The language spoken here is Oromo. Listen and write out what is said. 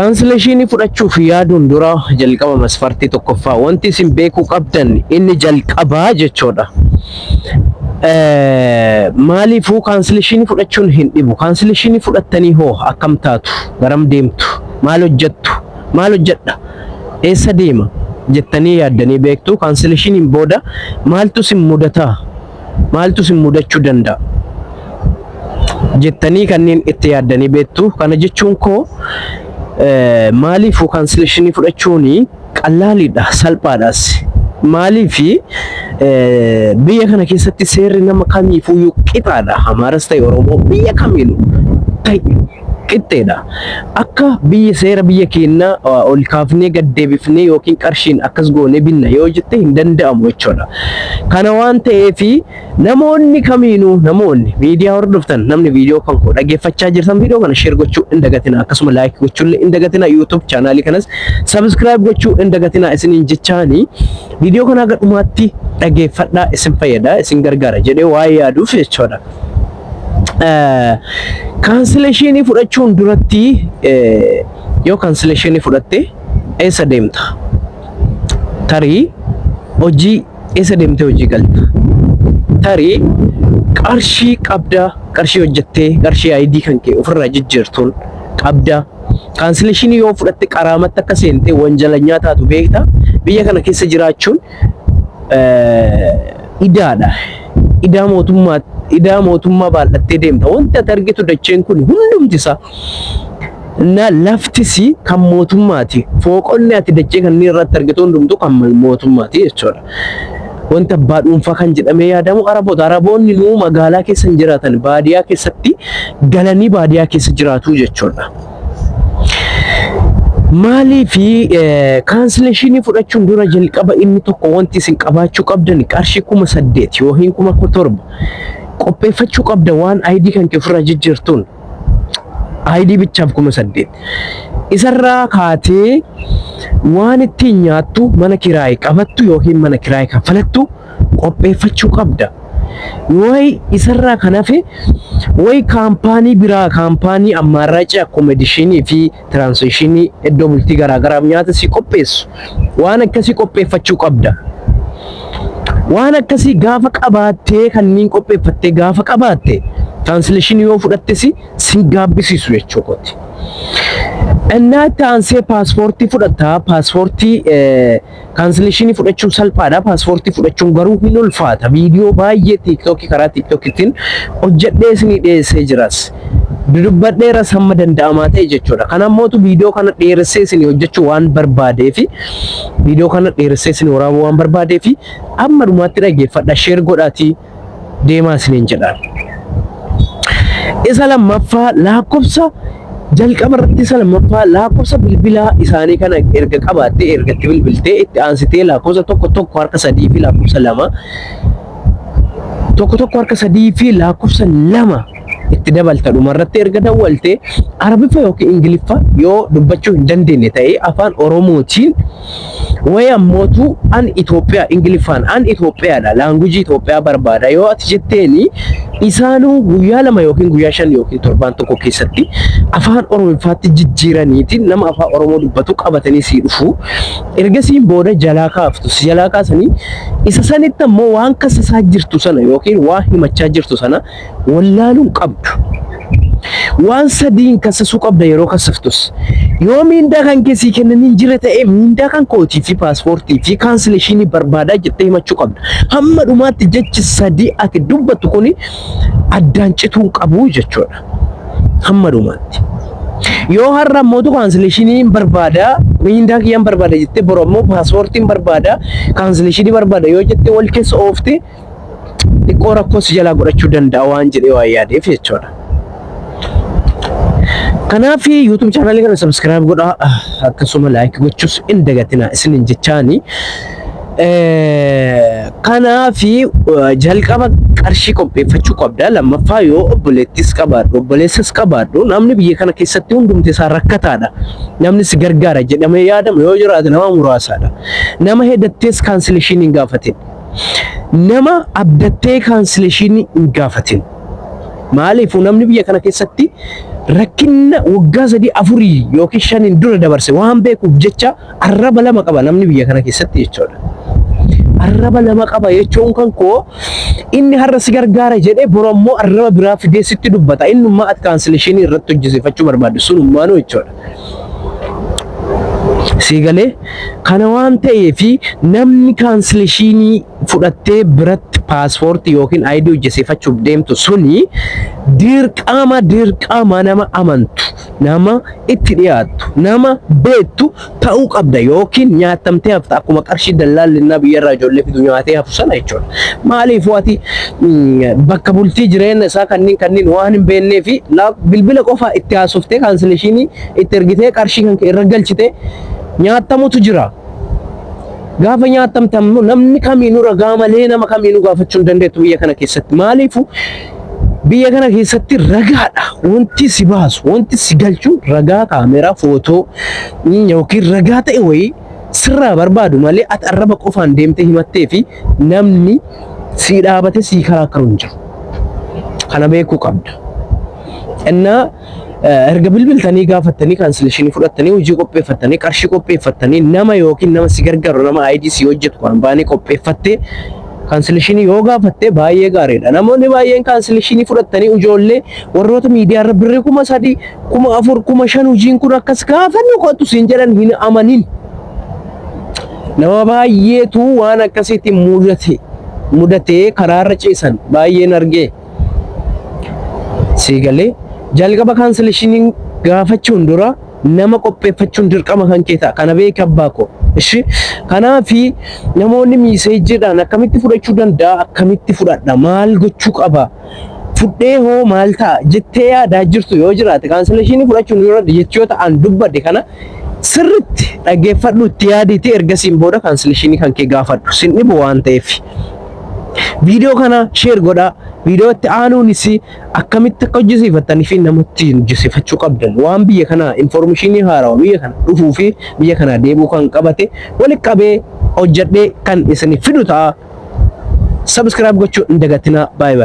Cancellation fudhachuuf yaaduun dura jalqaba masfartii tokkoffaa wanti isin beekuu qabdan inni jalqabaa jechuudha. Maaliifuu cancellation fudhachuun hin dhibu. Cancellation fudhattanii hoo akkam taatu? Garam deemtu? Maal hojjettu? Maal hojjedha? Eessa deema? Jettanii yaaddanii beektu. Cancellationiin booda maaltu isin mudataa? Maaltu isin mudachuu danda'a? Jettanii kanneen itti yaaddanii beektu. Kana jechuun koo maaliifuu cancellation fudhachuun qallaaliidha, salphaadhaas. Maaliifi biyya kana keessatti seerri nama kamiifuyyuu qixaadha. Amaaras ta'e Oromoo, biyya kamiinuu ta'e qixxeedha. Akka biyya seera biyya keenyaa ol kaafnee gad deebifnee yookiin qarshiin akkas goonee binna yoo jette hin danda'amu jechuudha. Kana waan ta'eefi namoonni kamiinuu, namoonni miidiyaa hordoftan, namni viidiyoo kan koo dhaggeeffachaa jirtan, viidiyoo kana share gochuu hin dagatina, akkasuma like gochuullee hin dagatina, YouTube channelii kanas subscribe gochuu hin dagatina isiniin jechaani, viidiyoo kana haga dhumaatti dhaggeeffadhaa, isin fayyada, isin gargaara jedhee waa'ee yaaduuf jechuudha. Cancellation fudhachuun duratti, yoo cancellation fudhatte eessa deemta? Tarii hojii eessa deemtee hojii galta? Tarii qarshii qabdaa, qarshii hojjettee qarshii ID kan kee ofirraa jijjiirtuun qabdaa. Cancellation yoo fudhatte qaraamatti akka seentee wanjalanyaa taatu beekta. Biyya kana keessa jiraachuun idaadha. Idaa mootummaa, idaa mootummaa baadhattee deemta. Wanti ati argitu dacheen kun hundumti isaa na laftis kan mootummaati. Fooqonni ati dachee kanneen irratti argitu hundumtu kan mootummaati jechuudha. Wanti abbaa dhuunfaa kan jedhamee yaadamu Araboota. Araboonni nuu magaalaa keessa hin jiraatan, baadiyaa keessatti galanii baadiyaa keessa jiraatu jechuudha. Maaliifi cancellation fudhachuun dura jalqaba inni tokko wanti isin qabaachuu qabdan qarshii 8,000 yookiin 7,000 qopheeffachuu qabda, waan ID kan kee ofirraa jijjiirtuun. ID bichaaf 8,000. Isarraa kaatee waan ittiin nyaattu, mana kiraayii qabattu yookiin mana kiraayii kaffalattu qopheeffachuu qabda. Wayi isarraa kan hafe wayi kaampaanii biraa, kaampaanii ammaarraa accommodation fi translation, iddoo bultii garaagaraaf nyaata si qopheessu, waan akkasii qopheeffachuu qabda. Waan akkasii gaafa qabaattee, kanneen qopheeffattee gaafa qabaatte, cancellation yoo fudhattes sin gaabbisiisu jechuu kooti. Innaa itti aansee paaspoortii fudhatta. Paaspoortii cancellation fudhachuun salphaadha. Paaspoortii fudhachuun garuu hin ulfaata. Viidiyoo baay'ee TikTokii, karaa TikTokiitiin hojjedhee isinii dhiyeessee jiras. Dudubbadheeras hamma danda'amaa ta'e jechuudha. Kana ammootu viidiyoo kana dheeressee isinii hojjechuu waan barbaadeefi, viidiyoo kana dheeressee isinii waraabuu waan barbaadeefi, amma dhumaatti dhaggeeffadha. Share godhaatii deemaa isiniin jedhaan. Isa lammaffaa lakkoofsa jalqaba irratti, isa lammaffaa lakkoofsa bilbilaa isaanii kana erga qabaattee, erga itti bilbiltee, itti aansitee lakkoofsa 1 1 harka 3 fi lakkoofsa 2, 1 1 harka 3 fi lakkoofsa 2 itti dabalta. Dhumarratti erga dawwaltee Arabiffa yookiin Ingiliffa yoo dubbachuu hin dandeenye ta'ee, afaan Oromootiin wayi ammootu an Itoophiyaa, Ingiliffaan an Itoophiyaadha, language Itoophiyaa barbaada yoo ati jetteeni, isaanuu guyyaa 2 yookiin guyyaa 5 yookiin torbaan tokko keessatti afaan Oromiffaatti jijjiiraniitiin nama afaan Oromoo dubbatu qabatanii sii dhufu. Ergasiin booda jalaa kaaftu, si jalaa kaasanii isa sanitti ammoo waan kasasaa jirtu sana yookiin waan himachaa jirtu sana wallaaluun qabdu. Waan sadiin kasasuu qabda yeroo kasaftus. Yoo miindaa kan kee sii kennanii hin jirre ta'e, miindaa kan kootii fi paaspoortii fi cancellation barbaadaa jettee himachuu qabda. Hamma dhumaatti jechi sadii ati dubbattu kuni addaan cituu hin qabu jechuudha. Hamma dhumaatti. Yoo har'a ammootu cancellation barbaada, miindaa kiyyaan barbaada jettee, boru ammoo paaspoortiin barbaada, cancellation barbaada yoo jettee wal keessa oofte, xiqqoo rakkoo si jalaa godhachuu danda'a waan jedhee waan yaadeef jechuudha. Kanaaf YouTube channelii kana subscribe godhaa, akkasuma like gochuus hin dagatina isinin jechaani. Kanaaf jalqaba qarshii qopheeffachuu qabda. Lammaffaa yoo obboleettis qabaadhu, obboleessas qabaadhu, namni biyya kana keessatti hundumti isaa rakkataadha. Namni si gargaara jedhamee yaadamu yoo jiraate nama muraasaadha. Nama hedattees cancellation hin gaafatin. Nama abdattee cancellation hin gaafatin. Maaliifuu namni biyya kana keessatti Rakkinna waggaa 3, 4 yookiin 5n dura dabarse waan beekuuf jecha arraba lama qaba namni biyya kana keessatti jechuudha. Arraba lama qaba jechuun kan koo inni har'a si gargaara jedhee boru ammoo arraba biraa fidee sitti dubbata. Innummaa ati cancellation irratti hojjisiifachuu barbaaddu sunummaanuu jechuudha. Sii galee? Kana waan ta'eef namni cancellation fudhattee biratti paaspoortii yookiin ID hojjisiifachuuf deemtu suni dirqama dirqama nama amantu, nama itti dhiyaattu, nama beektu ta'uu qabda yookiin nyaatamtee hafta akkuma qarshii dallaallinnaa biyyarraa ijoollee fidu nyaatee hafu sana jechuudha. Maaliif ati bakka bultii jireenya isaa kanneen kanneen waan hin beeknee fi bilbila qofa itti haasoftee cancellation itti ergitee qarshii kan irra galchitee nyaatamutu jira. Gaafa nyaatamte ammoo namni kamiinuu ragaa malee nama kamiinuu gaafachuu hin dandeettu biyya kana keessatti. Maaliifu biyya kana keessatti ragaadha. Wanti si baasu, wanti si galchu ragaa kaameraa, footoo yookiin ragaa ta'e wayii sirraa barbaadu malee ati arraba qofaan deemtee himattee fi namni sii dhaabate sii karaakkaru hin jiru. Kana beekuu qabda. Innaa erga bilbiltanii gaafattanii cancellation fudhattanii hojii qopheeffattanii qarshii qopheeffattanii nama yookiin nama si gargaaru, nama ID si hojjetu kaampaanii qopheeffattee cancellation yoo gaafatte baay'ee gaariidha. Namoonni baay'een cancellation fudhattanii ijoollee warroota miidiyaa irra birrii 3000, 4000, 5000 hojiin kun akkas gaafannu kottu siin jedhan hin amanin. Nama baay'eetu waan akkasiitti mudate mudatee karaarra ciisan baay'een argee. Sii galee? Jalqaba cancellation gaafachuun dura nama qopheeffachuun dirqama kan kee ta'a. Kana beeki abbaa koo. Ishi kanaafi namoonni messageiidhaan akkamitti fudhachuu danda'a, akkamitti fudhadha, maal gochuu qaba, fudhee hoo maal ta'a jettee yaadaa jirtu yoo jiraate, cancellation fudhachuun dura jechoota an dubbadhe kana sirritti dhaggeeffadhu, itti yaadiiti, ergasiin booda cancellation kan kee gaafadhu, sin dhibu waan ta'eef. Viidiyoo kana share godhaa. Viidiyoo itti aanuunis akkamitti akka hojjisiifattanii fi namatti hojjisiifachuu qabdan waan biyya kana information haarawaa biyya kana dhufuu fi biyya kana deemuu kan qabate walitti qabee hojjedhee kan isin fidu ta'a. Subscribe gochuu hin dagatinaa. Baay'ee.